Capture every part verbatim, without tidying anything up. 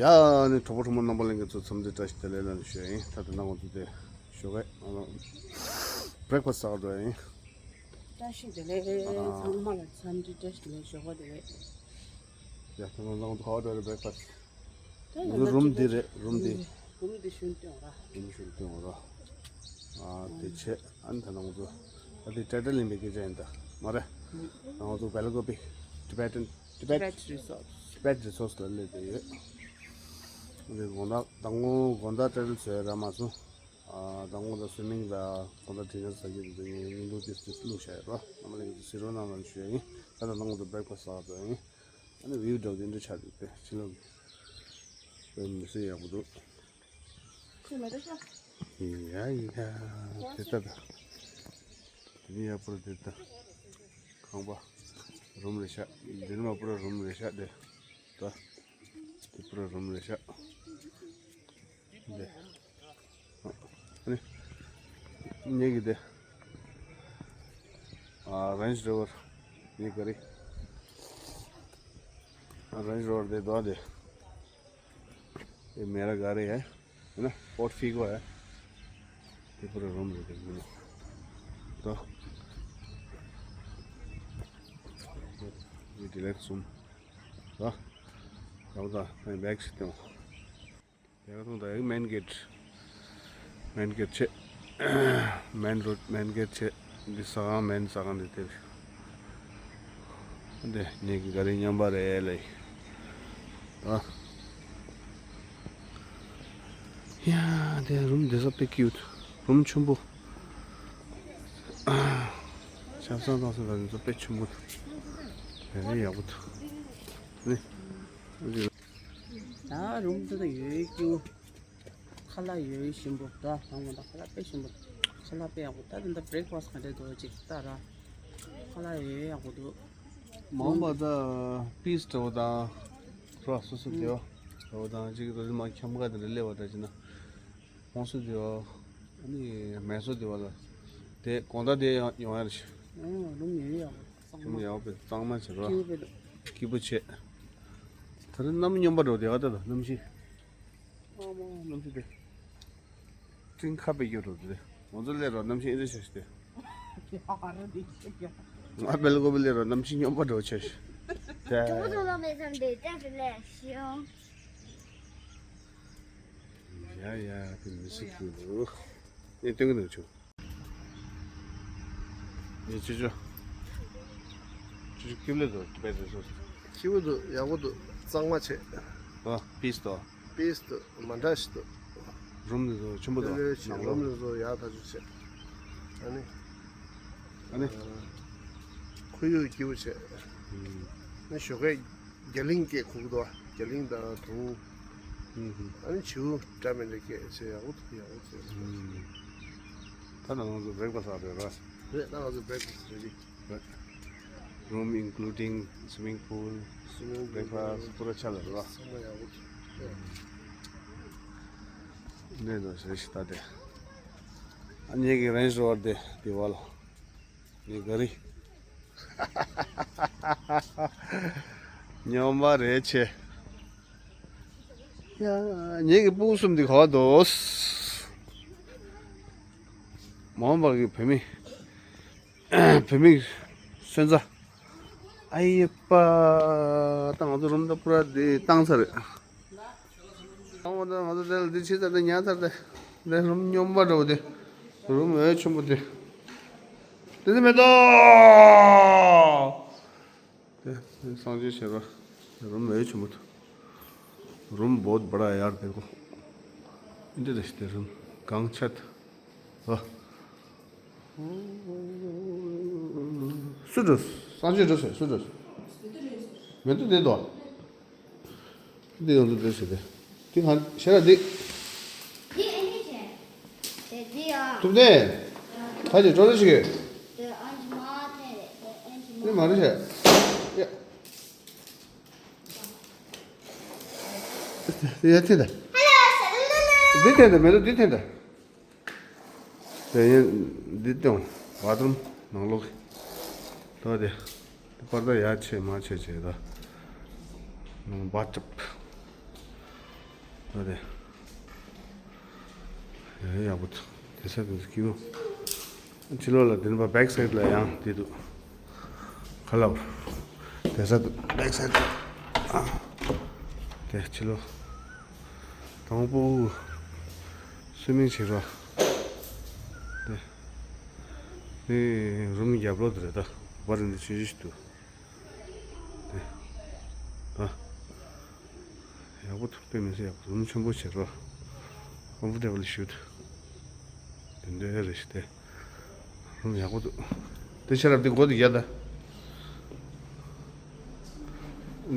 ཡ་ནི་གྲོགས་པོ་གྲོགས་མོ་རྣམ་པ་ལྷན་རྒྱས་ཚོ་འཚམས་འདྲི་བཀྲ་ཤིས་བདེ་ལེགས་ལབ་ནས་ཞུ་ཡ་ཡིན། ད་ལྟ་ནང་ང་ཚོ་དེ་ཞོགས་ཀས་བྷི་རེག་ཕ་སི་ཟ་ག་འགྲོ་ཡ་ཡིན། བཀྲ་ཤིས་བདེ་ལེགས། ཨ། ཚང་མ་ལ་འཚམས་འདྲི་བཀྲ་ཤིས་བདེ་ལེགས། ཞོགས་པ་བདེ་ལེགས། ཡ། ད་ནང་ང་ཚོ་ག་པར་འགྲོ་རེད། བྷི་རེག་ཕ་སི། ད་ཡང་རུམ་འདི་རེད། རུམ་འདི། རུམ་འདི་ཞུན་སྟོན་ར། རུམ་ཞུན་སྟོན་ར། ཨ། དེ་བྱས་ཨ་ནི་ད་ནང་ང་ཚོ་ཨ་དེ་ཊའི་ཊལ་ཡིན་པའི་སྐད་ཆ་ཡིན་ད་མ་རེད། ནང་ང་ཚོ་བྷེ་ལ་ཀོ་པི། Tibetan Tibet Tibet Resource Tibet Resource ལ་སླེབས་བསྡད་ཡོད། འདི་དགོང་དག་དང་པོ་དགོང་དག་ཊའི་ཊལ་བཟོས་རག་མ་སོང་། ཨ། དང་པོ་དགོང་དག་སུའི་མིང་དང་དགོང་དག་ཌི་ནར་ཟ་གི་འདུག་སྙིང་སྡུག་ཏིས་ཏིས་བླུགས་བཞག་ཡོད་པ། རྣམ་པ་ལྷན་རྒྱས་ཚོ་གཟིགས་རོགས་གནང་ལབ་ཞུ་ཡ་ཡིན། ད་ལྟ་ནང་ང་ཚོ་བྷི་རེག་ཕ་སི་ཟ་ག་འགྲོ་ཡ་ཡིན། ཨ་ནི་བིའུ་འདྲ་པོ་དེ་འདྲ་ཆགས་འདུག་དེ་ཕྱི་ལོགས་ཀྱི་དཔེ་མི་སྲིད་ཡག་པོ་འདུག་ཁྱོད་མེད་ད་ཤག་ཡ་ཡ། དེ་ལྟ་ད། དེ་ནི་ཡག་པོ་རེད་དེ་ལྟ། ཁང་པ། རུམ་རེད་ཤག་འདི་ནི་མ་པུ་ར་རུམ་རེད་ཤག་དེ། ད། དེ་པུ་ར་རུམ་རེད་ཤག་འདི། ཨ་ནི། ངེད་ཀྱི་དེ། ཨ། རེན་ཇི་རོ་ཝར། ངེད་ཀྱི་ག་རི། ཨ། རེན་ཇི་རོ་ཝར་དེ་དོ་དེ། ये मेरा गाड़ी है, है ना? फोर्ड फीगो है। ये पूरा रूम रेडी है। तो ये डिलक्स रूम। तो अब तो मैं बैग से हूँ। देखो तुम तो एक मेन गेट। མེན་གེ་ཆེ། མེན་རོ་ཌི། མེན་གེ་ཆེ། འདི་ཟ་ཁང་། མེན་ཟ་ཁང་འདི་དེར། འདི་ངེད་ཀྱི་ག་རི་སྨྱོན་པ་རེད་ལེ། ཨ། ཡ། འདི་རུམ་འདི་ས་དཔེ་ཀིའུཊ། རུམ་ཆེན་པོ། ཨ། ཆབ་གསང་བཏང་ས་ད་འདི་ཚོ་དཔེ་ཆེན་པོ་འདུག་དེ་ནས་ཡག་པོ་འདུག་ནི། ད་རུམ་དེ་ད་ཡོད་ཀྱི། ཁ་ལག་ཡོད་ཞིམ་པོ་ད། དང་པོ་ད་ཁ་ལག་དཔེ་ཞིམ་པོ། ཁ་ལག་དཔེ་ཡག་པོ། ད་དེ་འདྲ་བྷི་རེག་ཕ་སི་ག་འདྲ་འདུག་ཅིག་ལྟ་ར། ཁ་ལག་ཡོད་ཡག་པོ་འདུག་མ་འོངས་པ་ད་པིས་འདྲ་བོ་དང་། ར་སོ་སོ་བདེ་བ་འདྲ་བོ་དང་ཅིག་ར་ལི་མ་འཁྱམ་ག་དེ་འདྲ་སླེབས་པ་འདྲ་བྱས་ན། ཧོང་སུ་བདེ་བ། ཨ་ནི་མལ་སོ་བདེ་བ་ལ། དེ་དགོང་དག་དེ་ཡང་ཡོང་ཡ་རེད། ཨ། རུམ་ཡོད་ཡག་པོ། ཁྱིམ་ཡག་པོ་གཙང་མ་བྱེད་རོགས། སྐྱིད་པོ་བྱེད། ད་རེས་གནམ་སྨྱོན་པ་འགྲོ་བསྡད་ག་ད་ད་གནམ་གཤིས། ཨ་མ་གནམ་གཤིས་དེ། སྤྲིན་ཁ་པའི་རྒྱུ་འགྲོ་དེ། ང་ཚོ་སླེབས་རོགས་གནམ་གཤིས་ཨེ་འདྲ་ཞིག་སྟེ། ང་བེལ་ཀོབ་སླེབས་རོགས་གནམ་གཤིས་སྨྱོན་པ་འགྲོ་ཆེ་ཞིག་ད། ཡ་ཡ་དེ་མི་སྲིད་ཀྱི་འདུག་ངས་སྟོན་གྱི་འདུག་ཆུ། ངས་ཆུ་ཆུ། ཆུ་ཆུ་ཀིབ་ལེ་འདུག་དཔེ་དེ་ཚོ། སྐྱིད་པོ་འདུག་ཡག་པོ་འདུག་གཙང་མ་བྱས། ཨ། པིས་འདུག་པིས་འདུག་མ་འདྲ་ཞིག་འདུག་རུམ་དེ་ཚོ་ཆེན་པོ་འདུག་ལེ་ལེ་བྱས། ནང་ལོགས། རུམ་དེ་ཚོ་ཡག་ཐག་ཆོད་བྱས། ཨ་ནི། ཨ་ནི། ཁོར་ཡུག་སྐྱིད་པོ་བྱས། ཨ་ནི་ཞོགས་ཀས་རྒྱ་གླིང་སྐད་གོ་གི་འདུག་རྒྱ་གླིང་དང་དུང་། ཨ་ནི་བྱིའུ་འདྲ་མི་འདྲ་སྐད་བྱས། ཡག་པོ་འདུག་ཡག་པོ་བྱས། ད་ནང་ང་ཚོ་བྷི་རེག་ཕ་སི་ཟ་རེད་ར། རེད། ད་ང་ཚོ་བྷི་རེག་ཕ་སི་རེ་ཌི། རེད། རུམ་ཨིན་ཀུ་ལུ་ཌིང་སུའི་མིང་པུལ། སུའི་མིང་པུལ། བྷི་རེག་ཕ་སི་པུ་ར་ཆ་ལ་རེད་བ། ཚང་མ་ཡག་པོ་འདུག་གནས་འདུག་ཟེར་ཞིག་ད་དེ། ཨ་ངེད་ཀྱི་རེན་ཇི་རོ་ཝར་དེ་དེ་བ་ལ། ངའི་ག་རི། སྨྱོན་པ་རེད་ཆེ། ཡ། ངེད་ཀྱི་སྤུ་གུ་གསུམ་འདི་ག་པར་འདུག་མ་འོངས་པ་གི་བུད་མེད། བུད་མེད་སོན་རྩ། ཨ་ཡེ་པ། ད་ང་ཚོ་རུམ་ད་པུ་ར་འདི་བཏང་ཚར་རེད། ཨ་འོ་ད་ང་ཚོ་དེ་ལ་འདི་ཕྱི་ཚར་ཏེ་ཉལ་ཚར་ཏེ། འདི་རུམ་སྨྱོན་པ་འདྲ་བོ་དེ། རུམ་འོད་ཆེན་པོ་དེ། དེ་ཚོ་མེད་དོ། དེ་སངས་རྒྱས་བྱེད་པ། རུམ་འོད་ཆེན་པོ་དེ། རུམ་བོད་བར་ཡར་དེ་གོ། འདི་རེད་དེ་རུམ། གང་ཆད། ཨ། སུ་འགྲོ། སངས་རྒྱས་འགྲོ་ཟེར། སུ་འགྲོ། མེ་ཏོག་དེ་དོ། འདི་ཡོང་དུ་འདི་ཟེར་ཏེ། དེ་གང་ཤེས་ར་འདི། འདི་ཨེ་འདི་བྱས། དེ་འདི་ཡ། ཐུབ་ནས། ད་ཅི་ཅོ་ལེ་ཞིག་གི། དེ་ཨན་ཅི་མ་ཐེ་རེད། དེ་ཨན་ཅི་མ། འདི་མ་རེད་ཤག་ཡ། དེ་ཡ་ཐེ་ད། འདི་ཐེ་ད། མེ་ཏོག་འདི་ཐེ་ད། དེ་ཡིན། འདི་སྟོན། བ་ཐུམ་ནང་ལོགས་ཀྱི། ད་དེ། པར་ད་ཡ་ཆེ་མ་ཆེ་ཆེ་ད། ནང་བ་ཐུབ། ཨ་རེ། ཡ་ཡག་པོ་འདུག་དེ་ས་དེ་ཚོ་སྐྱིད་པོ། ཕྱི་ལོགས་ལ་དེ་ནས་པ་བེག་སའིད་ལ་ཡང་དེ་འདུག་ཁ་ལག་དེ་ས་འདུག་བེག་སའིད་ལ། ཨ། དེ་ཕྱི་ལོགས། དང་པོ། སུའི་མིང་བྱེད་རོགས། དེ། དེ་རུམ་རྒྱབ་ལོགས་དེ་རེད་ད། བར་འདི་ཆུང་ཆུང་ཞིག་འདུག་དེ། ད། ཡག་པོ་འདུག་དཔེ་མི་སྲིད་ཡག་པོ། རུམ་ཆེན་པོ་བྱེད་རོགས། ཀོམ་ཕོར་ཊེ་བལ་ཞུ་འདུག་དེ་འདྲ་རེད་ཤག་དེ། རུམ་ཡག་པོ་འདུག་དེ་ཤེས་རབ་དེ་སྒོ་དེ་རྒྱག་ད།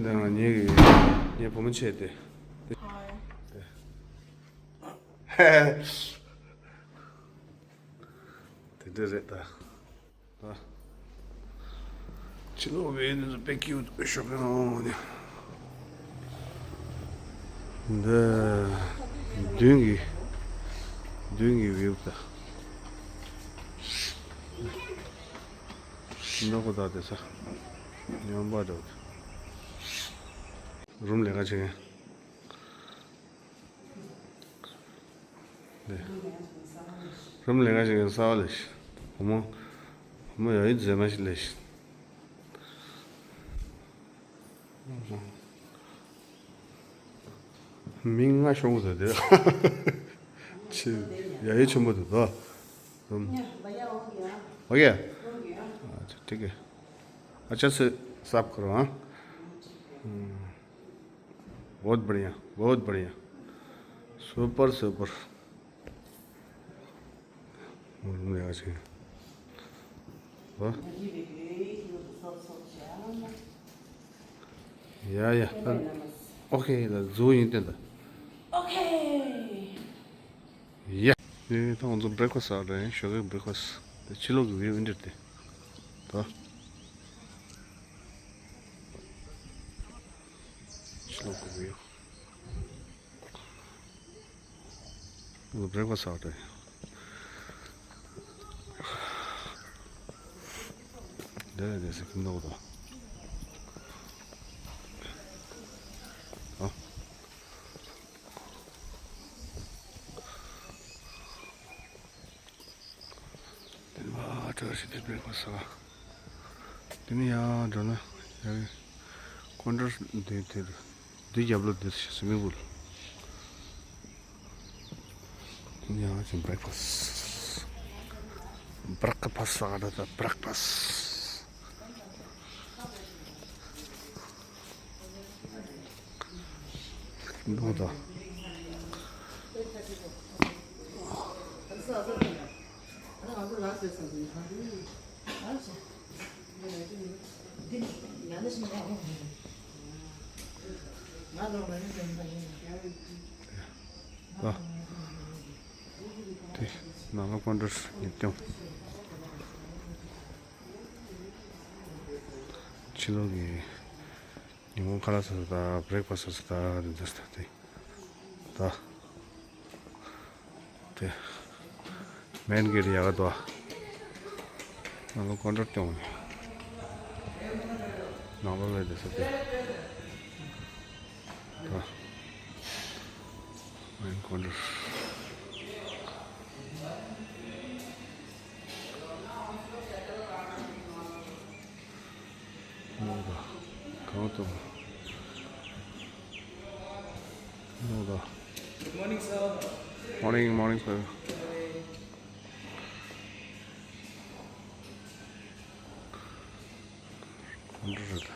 འདི་ང་ངེད་ཀྱི་ངའི་བུ་མོ་བྱས་ཏེ། དེ། དེ། དེ་འདྲ་རེད་ད། ད། ཕྱི་ལོགས་བེའུ་འདི་ཚོ་དཔེ་ཀིའུ་ཤོག་གི་རང་ནི། འདི། མདུན་གྱི། མདུན་གྱི་བེའུ་ད། ནག་པོ་ད་དེ་ས། ཉམས་པ་འདྲ་བོ་འདུག་རུམ་ལས་ཀ་བྱེད་མཁན། རུམ་ལས་ཀ་བྱེད་མཁན་གསར་པ་ལས་ཤིག་བུ་མོ། བུ་མོ་ཡ་ཡིད་མཛེས་མ་ཞིག་ལས་ཤིག་མིང་ང་ཤོང་གི་འདུག་དེ། ཆེ། ཡ་ཡིད་ཆེན་པོ་འདུག་དོ། རུམ། ཨོ་ཡ། ཨ་ཅག་ཏིག་གེ། अच्छा से साफ करो, हाँ। बहुत बढ़िया, बहुत बढ़िया। Super, super. ཡ་ཡ། ཨོ་ཁེ། ལ་ཛུ་ཡིན་ཏན་ད། ཨོ་ཁེ། ཡ། ཨེ། ད་ང་ཚོ་བྷི་རེག་ཕ་སི་ཟ་རེད། ཞོགས་ཀའི་བྷི་རེག་ཕ་སི། དེ་ཕྱི་ལོགས་ཀྱི་བིའུ་འདིར་དེ། ད། ཕྱི་ལོགས་ཀྱི་བིའུ། ང་ཚོ་བྷི་རེག་ཕ་སི་ཟ་རེད། འདི་ལ་འདི་ཟེར་གྱི་འདུག་ད། ཨ། དེ་ནས་ཨ་བྲོས་ཤིག་དེ་བྷི་རེག་ཕ་སི་ཟ། དེ་ནས་ཡར་འགྲོ་ན་ཡར་ཀོན་ཊར་དེ་དེ་དེ་རྒྱབ་ལོགས་དེ་སུའི་མིང་པུལ། དེ་ནས་ཡར་ཅིག་བྷི་རེག་ཕ་སི། བྷི་རེག་ཕ་སི་ཟ་ག་འགྲོ་ད། བྷི་རེག་ཕ་སི། འདུག་ད། ད། དེ་ནང་ལ་ཀོན་ཊར་ཉིས་སྟོང་། ཕྱི་ལོགས་ཀྱི་ཉིན་གུང་ཁ་ལག་ཟ་ས་དང་བྷི་རེག་ཕ་སི་ཟ་ས་དང་དེ་འདྲ་ཟ་དེ། ད། དེ། མེན་གེ་ཊི་ཡག་ག་འདུག་ནང་ལ་ཀོན་ཊར་སྟོན་ནས། ནང་ལོགས་ལ་བསྡད་ས་དེ། ད། མེན་ཀོན་ཊར། ནོར་ད། གང་དང་། ནོར་ད། Morning, sir. Morning, morning, sir. གང་འདྲ་རེད་ད།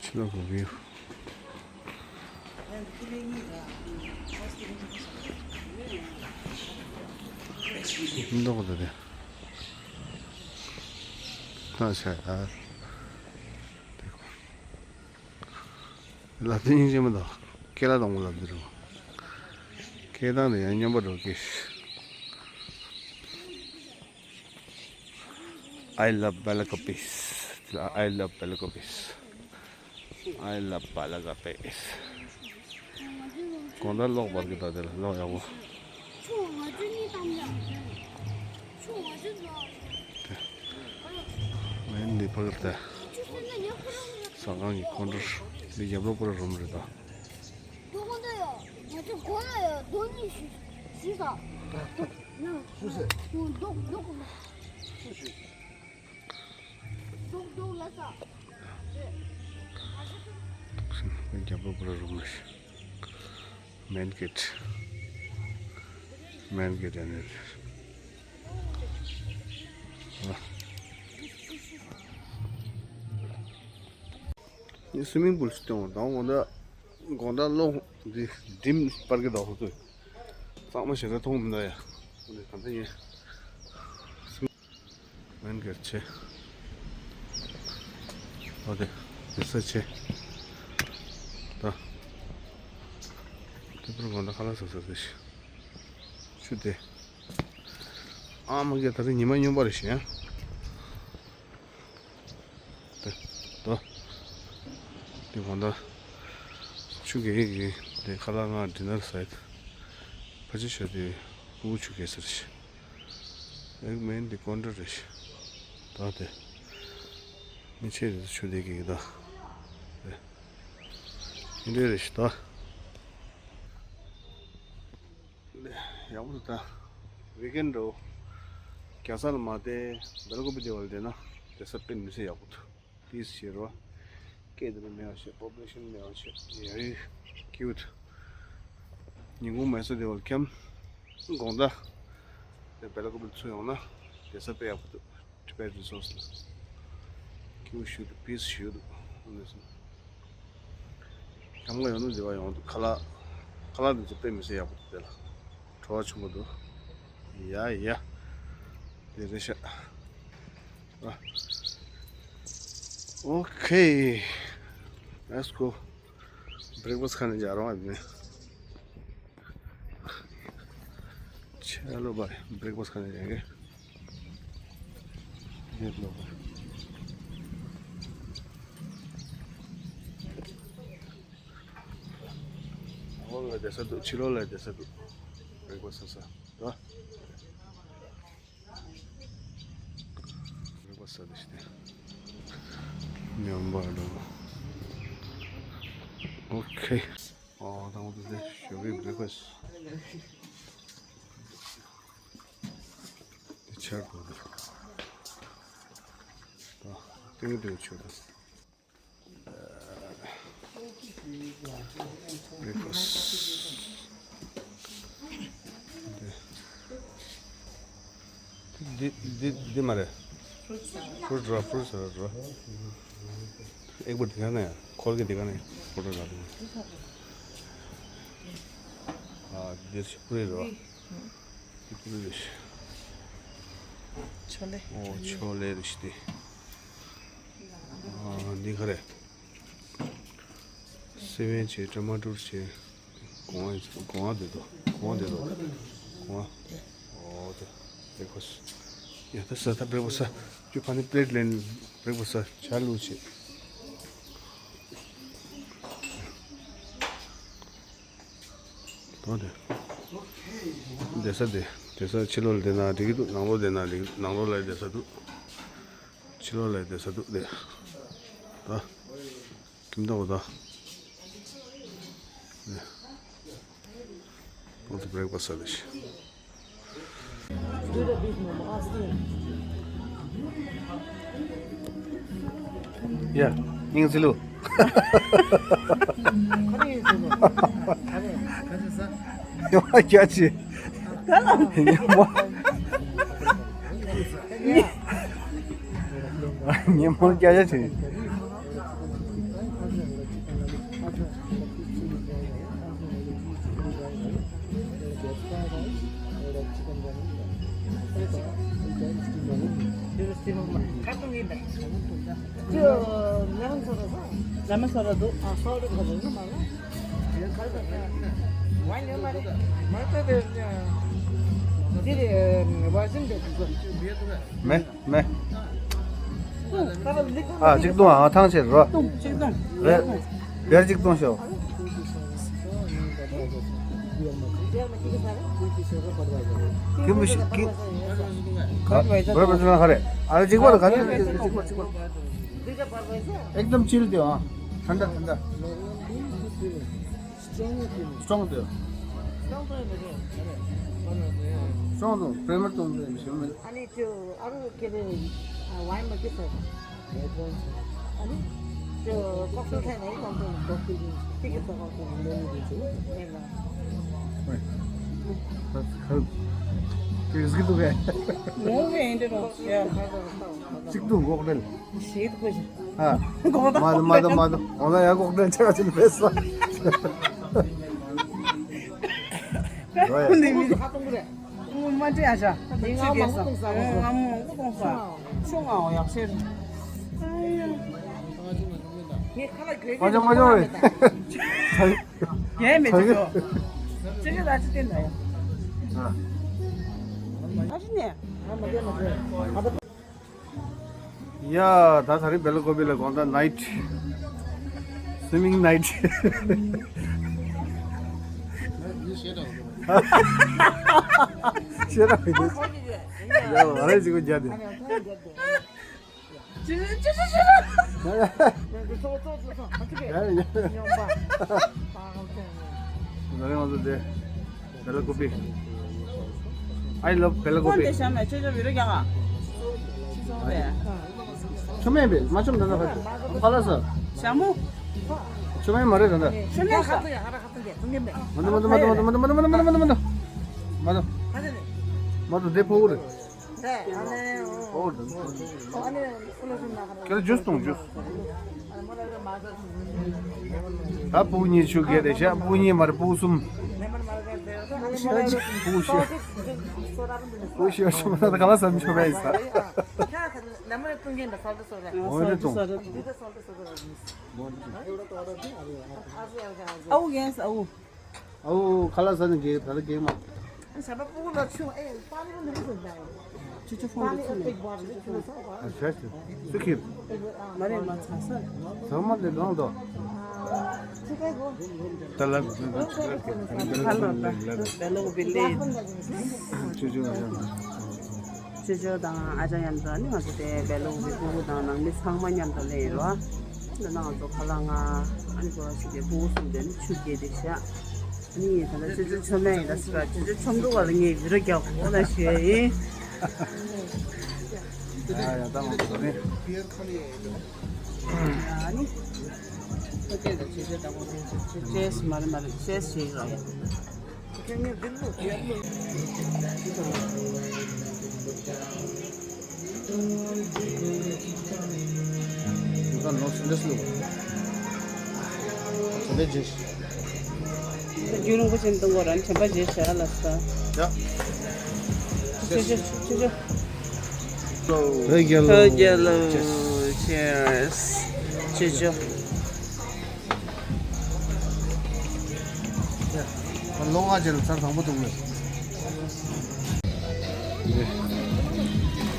ཕྱི་ལོགས་ཀྱི་བིའུ། འདུག་ད་དེ། ད་བྱས་ཨ། ལབ་དུས་སྙིང་རྗེ་མོ་འདུག་སྐད་ལ་དང་པོ་ལབ་དུས་རུ། སྐད་གདངས་དེ་ཡང་སྙན་པོ་འགྲོ་གི། I love Belakopis. I love Belakopis. I love Belakopis. གང་ལྟར་གློག་འབར་གི་འདུག་དེ་ལ་གློག་ཡག་པོ། ཨ་ནི་འདི་ཕ་གིར་ད་ཟ་ཁང་གི་ཀོན་ཊར། འདི་རྒྱབ་ལོགས་པུ་ར་རུམ་རེད་ད། རྒྱབ་ལོགས་པུ་ར་རུམ་རེད། མེན་གེ་ཊི། མེན་གེ་ཊི་ཨ་ནི་རེད། ཨ། སུའི་མིང་པུལ་ཞིག་སྟོན་དང་། འོ་ན་དགོང་དག་གློག་འདི་ཌིམ་པར་གི་དོག་ཏུ་གཙང་མ་ཞེ་དྲག་མཐོང་མི་འདུག་ཡ། འོ་ན་ད་ལྟ་ཡིན། མེན་གེ་ཊི་ཆེ། འོ་དེ་དེ་ས་ཆེ། ད་དེ་པུར་དགོང་དག་ཁ་ལག་ཟ་ས་དེ་ཤི། ཆུ་དེ། ཨ་མ་གེ་ད་རེས་ཉི་མ་སྨྱོན་པ་རེད་ཤི་ཡ། དེ་དོ། དེ་གང་ལྟར་ཆུ་གེ་གེ་དེ་ཁ་ལག་ང་ཌི་ནར་ཟ་ཡི། ཕ་ཆེ་ཤོད་དེ་ཕྲུ་གུ་ཆུ་གེ་ཟེར་ཤི། ཨེག་མེན་དེ་ཀོན་ཊར་རེད་ཤི། ད་དེ་མི་ཆེ་རེད། ཆུ་དེ་གེ་གེ་ད་དེ་ཨིན་དེ་རེད་ཤི་ད། ཡག་པོ་འདུག་ད། ཝི་ཀེན་འགྲོ། རྒྱལ་ས་ལ་མ་བསྡད། སྦེལ་ཀོབ་བསྡད་པ་ལ་བསྡད་ན་བསྡད་ས་དཔེ་མི་སྲིད་ཡག་པོ་འདུག་པིས་ཆེ་རོ། སྐད་དེ་ལ་མེད་པ་བྱས། པོ་པུ་ལེ་ཤན་མེད་པ་བྱས། ཡ་ཡི་ཀིའུ་ཊི། ཉིན་གུང་མེ་སོ་བསྡད་པ་ལ་འཁྱམ། དགོང་དག་དེ་སྦེལ་ཀོབ་ལ་ཚུར་ཡོང་ན་བསྡད་ས་དཔེ་ཡག་པོ་འདུག Tibet Resource ལ། ཁྱིའུ་ཞུ་འདུག་པིས་ཞུ་འདུག་ཨ་ནི་སོང་། སྐྱབས་མགོན་ཡོང་ན་འདི་བ་ཡོང་འདུག་ཁ་ལག་ཁ་ལག་འདི་ཚོ་དཔེ་མི་སྲིད་ཡག་པོ་འདུག་དེ་ལ་བྲོ་བ་ཆེན་པོ་འདུག་ཡ་ཡ། དེ་རེད་ཤག་ཨ། ཨོ་ཁེ། Let's go. བྷེ་རེག་ཕ་སི་ཁ་ནས་ཡར་རོང་ཨ་ནི། ཆ་ལོ་བར་བྷེ་རེག་ཕ་སི་ཁ་ནས་ཡར་གི། ལེབ་ལོ་བར། ཨ་ལོ་ལ་བསྡད་ས་འདུག་ཕྱི་ལོགས་ལ་བསྡད་ས་འདུག་བྷེ་རེག་ཕ་སི་ཟ་ས་དོ། བྷེ་རེག་ཕ་སི་ཟ་འདི་ཞིག་སྟེ། མེ་འོང་བར་འགྲོ། ཨོ་ཁེ། ཨོ་ད་འོ་དེ་ཞོགས་ཀའི་བྷེ་རེག་ཕ་སི། དེ་ཆར་དུ་ད་ཏིང་ཏིང་ཆུ་དང་། བྷེ་རེག་ཕ་སི། འདི་འདི་འདི་མ་རེད། ཕུར་འགྲོ་ཕུར་ཟེར་འགྲོ། ཨེག་པོ་འདི་ག་ནས་ཁོལ་གི་འདི་ག་ནས་ཕུར་འགྲོ་ལ། ཨ་འདིར་ཕུར་རེད་རོ། འདི་ཕུར་རེད། ཆོ་ལེ། ཨོ་ཆོ་ལེ་རེད་ཤི་དེ། ཨ་འདི་ག་རེད། སེ་བན་བྱས། ཊ་མ་ཊར་བྱས། གོང་བ་གོང་བ་འདི་དོ། གོང་བ་འདི་དོ། གོང་བ། ཨོ་དེ་བྷེ་རེག་ཕ་སི། ཡ་ད་ཟ་ད་བྷེ་རེག་ཕ་སི་ཟ། ཁྱོད་ཕ་ནི་པི་ལེཊ་ལེན། བྷེ་རེག་ཕ་སི་ཟ། ཇ་བླུགས་བྱས། དོ་དེ། བསྡད་ས་དེ། བསྡད་ས་ཕྱི་ལོགས་ལ་བསྡད་ན་འགྲིག་གི་འདུག་ནང་ལོགས་བསྡད་ན་འགྲིག་ནང་ལོགས་ལ་བསྡད་ས་འདུག་ཕྱི་ལོགས་ལ་བསྡད་ས་འདུག་དེ། ད། ཁྱིམ་བདག་པོ་ད། དེ། ཨོ་དེ་བྷེ་རེག་ཕ་སི་ཟ་དེ་ཤི། ཡ། སྙིང་རྗེ་ལོ། ཉི་མ་བརྒྱ་ཅིག་ཉི་མ། ཉི་མ་བརྒྱ་ཅིག་མེ། མེ། ཨ་གཅིག་བཏུང་། ཨ་ཐང་ཆད་རོ། རེད། བེར་གཅིག་བཏུང་ཤོག किम किम बर्फ जना खरे अरे जिगवा खरे एकदम चिल थियो अँ ठन्डा ठन्डा स्ट्रङ थियो स्ट्रङ थियो प्रेमर त हुन्छ अनि त्यो अरू के अरे वाइनमा के छ अनि त्यो ककटेल छैन है ककटेल ककटेल के के छ ककटेल के के दुखे मोवे एन्डर चिक दु ककटेल शीत कुछ माधव माधव माधव ओना या ककटेल चेका चिन पेसा ཡ་ད་ད་རིང་སྦེལ་ཀོབ་ལ་དགོང་དག་ནའིཊ། སུའི་མིང་ནའིཊ། ཤེས་རབ་ཡིན། ཡ་ང་རེ་ཅིག་གོ་རྒྱ་དེ། ད་རེ་ང་ཚོ་དེ། སྦེལ་ཀོབ། I love སྦེལ་ཀོབ། ཁོང་དེ་ཤམ་ལ་ཆོས་ཆོས་བི་རོ་རྒྱག་ག་ཆོས་ཆོས་བས། ཆོ་མེད་པས་མ་ཆོམ་ད་ན་ཧ་ཧ་ལ་ས། ཞྭ་མོ། ཆོ་མེད་མ་རེད་ད་ད། ཆོ་མེད་ས། མ་དུ་མ་དུ་མ་དུ་མ་དུ་མ་དུ་མ་དུ་མ་དུ་མ་དུ་མ་དུ་མ་དུ་མ་དུ་དེ་ཕོ་བོ་རེད། ཨོ་དང་། ཁྱེད་ཇུས་གཏོང་ཇུས། ད་ཕྲུ་གུ་གཉིས་ཆུ་རྐྱལ་དེ་བཞག་ཕྲུ་གུ་གཉིས་མ་རེད་ཕྲུ་གུ་གསུམ། ཕྲུ་གུ་བཞི། ཕྲུ་གུ་བཞི་ཆུ་མ་ད་ག་ལ་བསམ་ཆོག་པ་ཡིན་ས། འོ་ནི་གཏོང་། ཨའུ་ཡེས་ཨའུ། ཨའུ་ཁ་ལག་ཟ་ནས་གེགས་ད་ལ་གེགས་མ། ཞབས་པ་སྤུ་གུ་ལ་ཆུ་ཨེ་པ་ནི་ལ་ནི་ཟེར་ད། ཆུ་ཆུ་ཕོང་ལ་ཆུ་ནས། ཨ་ཤ་ཤ། སུ་ཁྱེར། མ་རེད་མ་ཚ་ས། ཚང་མ་ལས་གང་དོ། ད་ལ་ཁ་ལག་ད་ལ་སྦེལ་ཀོབ་ལས། ཆུ་ཆུ་ཨ་ཤ། ཅོ་ཅོ་དང་ཨ་ཅག་མཉམ་དུ་ཨ་ནི་ང་ཚོ་དེ་སྦེལ་ཀོབ་ཀྱི་ཕྲུ་གུ་དང་ནང་མི་ཚང་མ་མཉམ་དུ་སླེབས་ཡོད་རེད་བ། འདི་ན་ང་ཚོ་ཁ་ལག་ང་ཨ་ནི་ཁོ་རང་ཞིག་གི་ཕྲུ་གུ་གསུམ་དེ་ནི་ཆུ་རྐྱལ་དེ་བཞག་ཨ་ནི་ད་ལྟ་ཅོ་ཅོ་ཆོ་མེད་ཡིན་ད་ཟེར་བ་ཅོ་ཅོ་ཆོ་མདོག་བ་ལ་ངས་བི་རོ་རྒྱག་གོ་ན་ཞུ་ཡ་ཡིན། ཨ་ནི་ཁོ་ཅེས་དང་ཅོ་ཅོ་ལྟ་བུ་ཅེས་མ་རེད་མ་རེད་ཅེས་ཞིག་ར་ཡ། རྒྱུན་རིང་པོ་ཅན་གཏོང་གོ་རང་དྲན་པ་བརྗེད་བྱ་ལ་ས། ཡ། ཆུ་ཆུ་ཆུ་ཆུ། བོད་རྒྱལ་ལོ། བོད་རྒྱལ་ལོ། Cheers. ཆུ་ཆུ། ལོ་ལྔ་ཅན་ལ་ཚར་དང་པོ་འདུག་ལེ།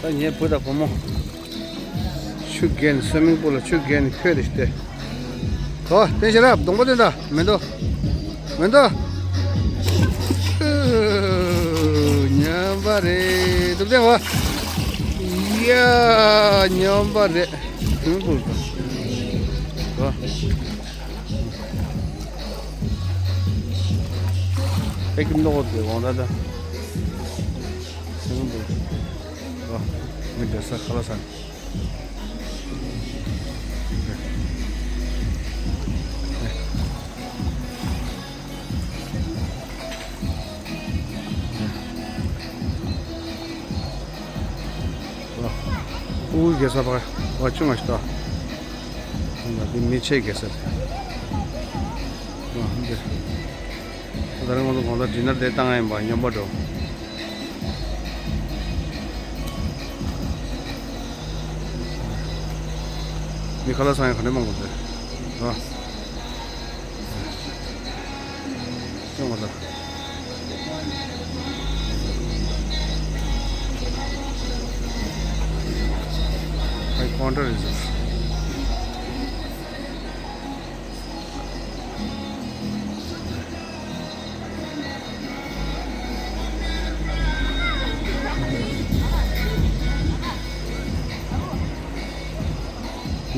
ད་ངའི་བུ་དང་བུ་མོ། ཆུ་རྐྱལ་སུའི་མིང་པུལ་ལ་ཆུ་རྐྱལ་ཁྱོད་དེ་སྟེ། ཨོ་བསྟན་ཤེས་རབ་གདོང་པ་བསྟན་ད་མེ་ཏོག་མེ་ཏོག་ཉམས་པ་རེད་འདུག་སྟེ་ཨོ། ཡ་ཉམས་པ་རེད་སུའི་མིང་པུལ་དང་ཨོ། ཨེ་ཀི་མདོག་དེ་འོང་ད་ད། སེམས་པ་འདུག་ཨ། མི་འདྲ་ས་ཁ་ལག་ཟ། ཨ། ཨུ་གེ་ས་པ་བ་ཆུང་ང་ཤི་ཏོ། འདི་མི་ཆེ་གེ་ས། ཨ། འདི། ད་རིང་ང་ཚོ་གང་ལྟར་ཌི་ནར་དེ་བཏང་ཡ་ཡིན་པ་ཉམས་པ་འགྲོ། མི་ཁ་ལག་ཚང་ཡ་ག་ནས་མང་པོ་འདུག་ཨ། ཅུང་བ་ལ། ཨའི་ཀོན་ཊར་རེད་ཟེར།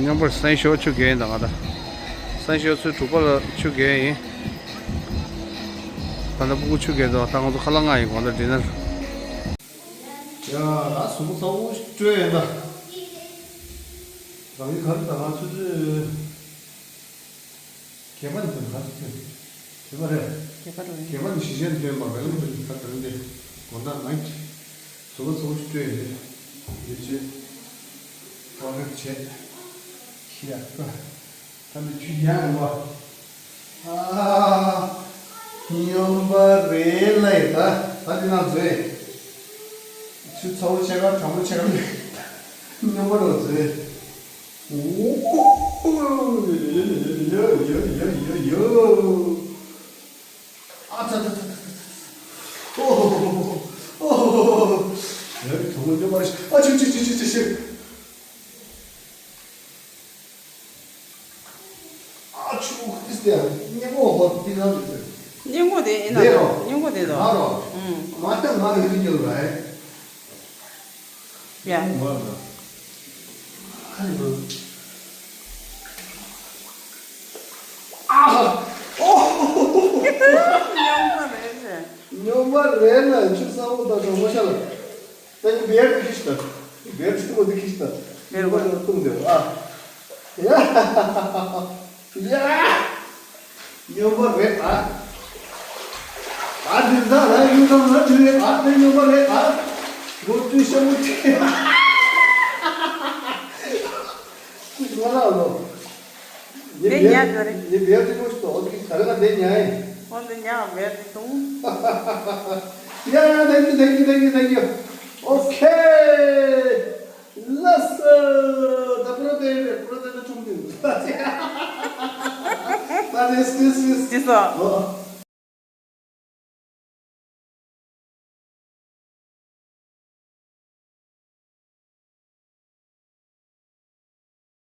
མཉམ་པར་སན་ཞོ་ཆུ་རྐྱལ་ཡིན་ད་ང་ད། སན་ཞོ་ཚོས་དྲུག་པ་ལ་ཆུ་རྐྱལ་ཡིན། ད་ལྟ་སྤུ་གུ་ཆུ་རྐྱལ་འདུག་ད་ང་ཚོ་ཁ་ལག་མངགས་ཡིན་དགོང་དག་ཌི་ནར། ཡ་ད་གཟུགས་པོ་ཚ་པོ་སྤྲོད་ཡིན་ད། རང་ཡུལ་ག་རེ་ད་ང་ཚོ་ཚོས། གད་པ་འདི་ག་ཚོད་ཐོན། གད་པ་རེད། གད་པ་རེད། གད་པ་འདི་ཞི་ཞན་ཐོན་པ་བེ་ལམ་འདི་ད་དེ་རིང་འདི་དགོང་དག་ནའི་ཊི་གཟུགས་པོ་ཚ་པོ་ཞིག་སྤྲོད་ཡིན་འདི་ཆེ། ཨོ་རེད་བྱས། ཤི་ཡ་ད་འདི་ཆུ་ཡང་ཡོང་བ། ཨ་སྨྱོན་པ་རེད་ལ་ཡི་ད་ད་འདི་ནང་བཟོས། ཆུ་ཚ་པོ་ཆེ་ག་གྲང་མོ་ཆེ་ག་མེད། སྨྱོན་པ་རེད་བཟོས། ཨ་ཚ་ཚ་ཚ་ཚ་ཚ། ཨོ་ཧོ་ཧོ་ཧོ་ཧོ། ཨོ་ཧོ་ཧོ་ཧོ་ཧོ། ཡ་གི་དོ་དགོང་སྨྱོན་པ་རེད། ཨ་ཆུ་ཆུ་ཆུ་ཆུ་ཆུ་ཆུ། ཨ་ཆུ་ཨིས་ཏེ་སྙིང་པོ་ཧོ་ཏི་ན་མི་ཚེ། སྙིང་པོ་དེ་ཡིན་ན་དེ་རོ། སྙིང་པོ་དེ་དོ། ང་རོ། ཨུམ། ང་ལྟ་ང་ཡོད་ཀྱི་ཡོད་རེད། ཡ། ཨ་ཧ། ཨོ། སྨྱོན་པ་རེད་ཟེར། སྨྱོན་པ་རེད་ན་ཆུ་ཚ་པོ་དང་གྲང་མོ་ཤ་ལ། ད་ནི་བེར་དེ་ཁྱེར་ཤི་ད། བེར་ཆུ་མོ་དེ་ཁྱེར་ཤི་ད། བེར་བ། བེར་བཏུང་དེ་ཨ། ཡ། ཡ། སྨྱོན་པ་རེད་ཨ། ཨ་འདི་ད་ར་ཡུལ་ཙམ་ལ་འདི་རེད་ཨ་དེ་སྨྱོན་པ་རེད་ཨ། ལོ་དུས་ཤ་མོ་ཆེ། ཁུ་ང་ལ་ལོ། དེ་ཉག་ག་རེ། ནི་བེར་དེ་ཁོ་ཞིག་ཏོ་གི་ག་རེ་ང་དེ་ཉག་ཡིན། ཁོང་དེ་ཉག་བེར་དེ་བཏུང་། ཡ་ཡ། Thank you, thank you, thank you, thank you. Okay. ལགས་སོ། ད་པྲོ་ཏེ་རེད། པྲོ་ཏེ་ན་ཆུང་དུས། ད་ཏེ་སི་སི་སི། ཅི་སོ། ཨོ།